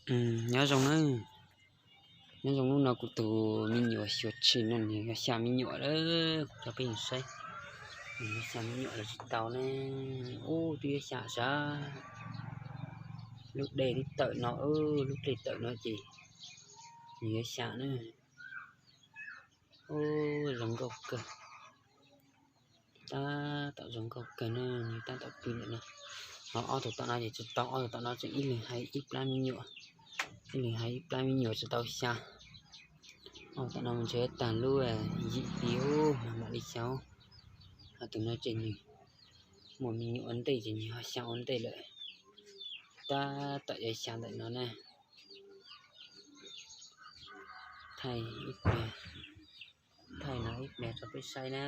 Nyob zoo na, nyob zoo, hnub no kuv tus me nyuam xyuas tshis no nws yuav xya me nyuam lawm, kuv coj peb mus saib. Nws yuav xya me nyuam los tsis tau ne. Ub, twb yuav xya sav. Lub dej twb tawm no, lub dej tawm no ces nws yuav xya na. Ub, zoo nkauj kawg. Tab tom zoo nkauj kawg na, nws tab tom pw ntawm no. Ho ob tug tom no ces tsis tau, ob tug tom no tseem ib leeg hais ib plab me nyuam, ib leeg hais ib plab me nyuam tsis tau xya. Ob tug tom no mus ntshe tag lub yim hli ub mas mam li xya. Ho tus no ces nws muaj me nyuam ua ntej ces nws ho xya ua ntej lawm. Tab tom yuav xya ntawm no na. Thaij ib pliag, thaij no ib pliag rau peb saib na,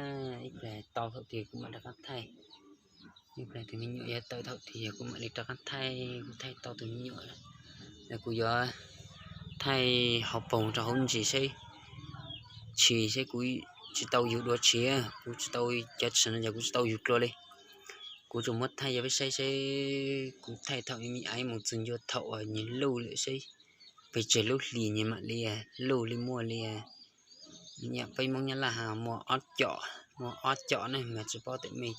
ib pliag tau thaum twg kuv mam rov qab thaij. Ib pliag tus me nyuam yuav tawm thaum twg kuv mam li rov qab thaij, kuv thaij tau tus me nyuam. Kuv yuav thaij hauv paus rau hauv ntsis seb, tshis seb kuv tsis tau yug dua tshis, kuv tsis tau cov tshis no yog kuv tsis tau yug dlua li. Kuv tsuas muab thaij yog peb saib seb kuv thaij thaum me me ais mus txog ncua thaum uas nws luj lawm seb pes tsawg lub hlis nws mam li luj li muaj li. Nyiam peb Hmoob Nyab Laj has muaj ob com, muaj ob com ne mas tsis paub tias me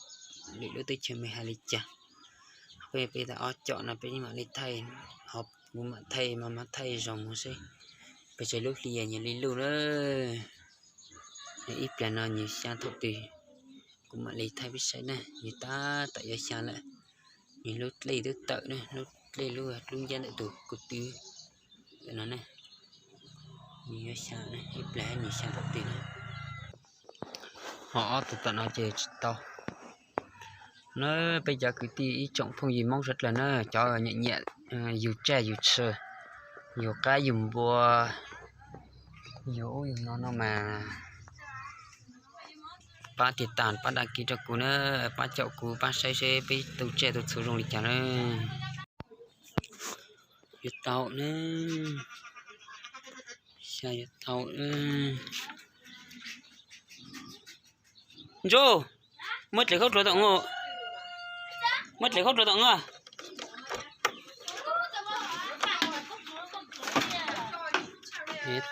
lwm lub teb chaws me hais li cas. Peb, peb tau ob com no peb mam li thaij, ho kuv mam thaij mas mam thaij zoo mus seb pes tsawg lub hlis nws li luj lawm. Ib pliag no nws xya thaum twg kuv mam li thaij peb saib na, nws tab tom yuav xya lawm. Nws lub dlej twb tawm na, lub dlej lub, lub ncab ntawm tus ko tw no na. Nws yuav xya, ib pliag nws xya thaum twg na. Ho ob tug tom no ces tsis tau. Na, peb cov kwv tij ib tsoom phooj ywg Hmoob sawv dlawg na, cov nyiam nyiam yug tsiaj yug tshis, yug qaib yug npua, yug ub yug no no mas pab tiv tas pab dag kis rau kuv na, pab caum kuv pab saib seb peb tu tsiaj tu txhu zoo li cas na. Yuav tau na, xya yuav tau. Ntsuj, muab dlev khaub dluav tom, muab dlev khaub dluav tom na.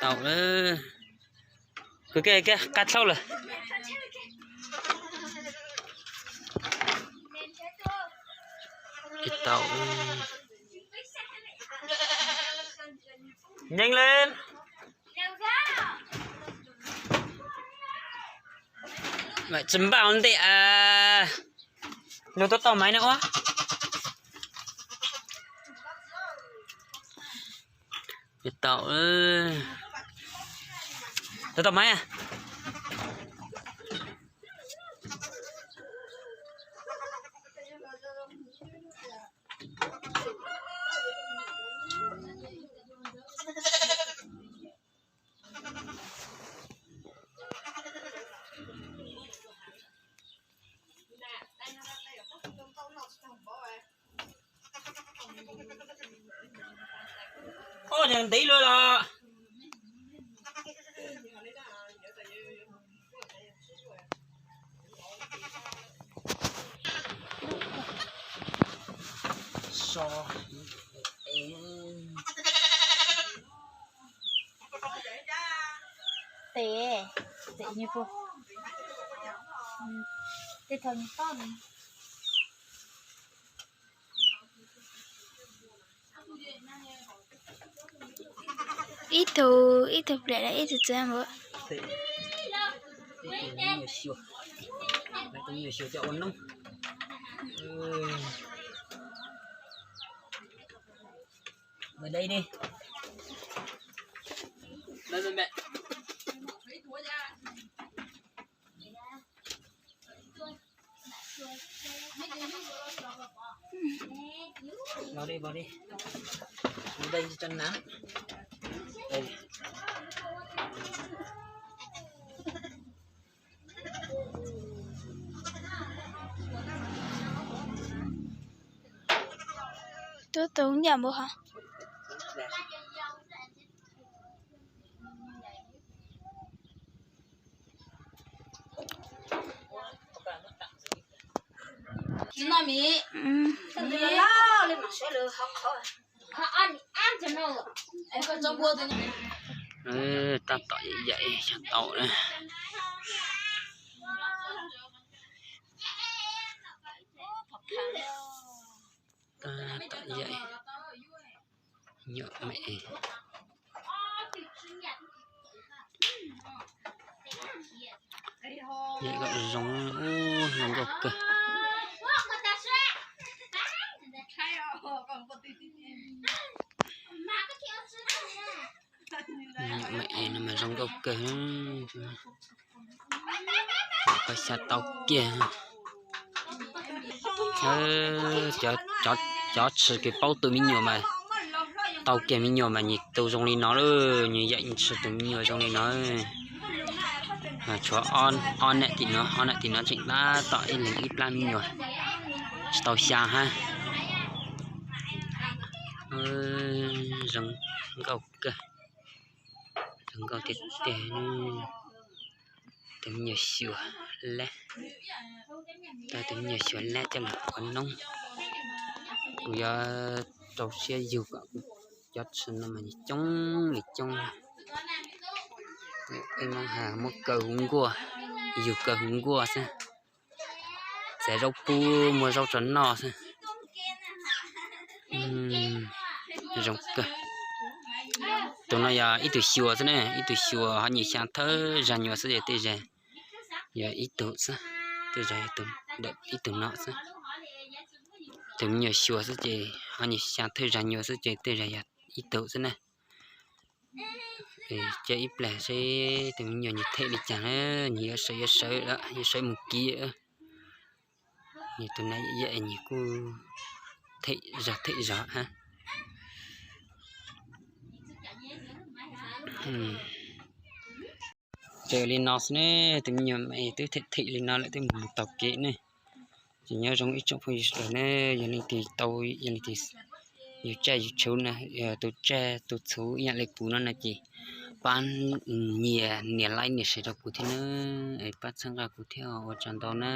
Tau, kwv kiag kiag qab dlhau lawm. Tau, nyeej li. Tsis npaj ua ntej, luag tuaj tau maiv no ua. Tau, tuaj tau maiv. Oj, ntev luaj los. Tes, tes nyuag puag. Tej thaum nyuag toj no. Ib tug, ib tug pliam ib tug txiv npua. Tus me nyuam xyuas, tus me nyuam xyuas cov ua noob. Ua dai di. Los di, los di. Ua dai tso na. Tuaj tus nyam npua hov. Tab tom yaim xyaw tau na. Tab tom yaim nyuam me. Yaim kom zoo, zoo nkauj kawg. Nyuam me no mas zoo nkauj kawg. Qhov xya tau kiag. Cov tshis kws paub tu me nyuam mas, tau kiag me nyuam mas nyias tu zoo li no lawm, nyias yaim tshis tus me nyuam zoo li no. Tshuav ob nam tim no, ob nam tim no tseem tab tom ib leeg ib plab me nyuam, tsis tau xya hab. Zoo nkauj kawg, zoo nkauj tiag tiag. Tus me nyuam xyuas lab, tus me nyuam xyuas lab coj mus ua noob. Kuv yuav rau siab yug kom kuv cov tshis no mas coob li coob. Peb Moob has muab kaw hu nkuaj, yug kaw hu nkuaj xwb. Txav zaub pub muaj zaub tso noj xwb. Zoo kawg. Tus no yog ib tug xyuas xwb ne, ib tug xyuas ho nyiam xya thawj zag nyuam xwb ces tej zag yog ib tug xwb, tej zag ib tug no xwb. Tus me nyuam xyuas xwb ces ho nyiam xya thawj zag nyuam xwb ces tej zag yog ib tug xwb na. Ces ib plag seb tus me nyuam nws them li cas na, nws yuav sawv yuav sawv lawm, yuav sawv mus kiv. Nws tus na yam nws kuj them zog them zog hab. Ces li no xwb ne, tus me nyuam mas twb them them li no lawm twb mus taug kev ne. Ces nyob zoo ib tsoom phooj ywg sawv daws ne, yog leej twg tau, yog leej twg yug tsaj yug txhuv na, yog tus tsaj tus txhuv ib yam li kuv no na ces pab nias, nias like nias share rau kuv thiab na, es pab txhawb nqa kuv thiab, ua tsaug ntau na.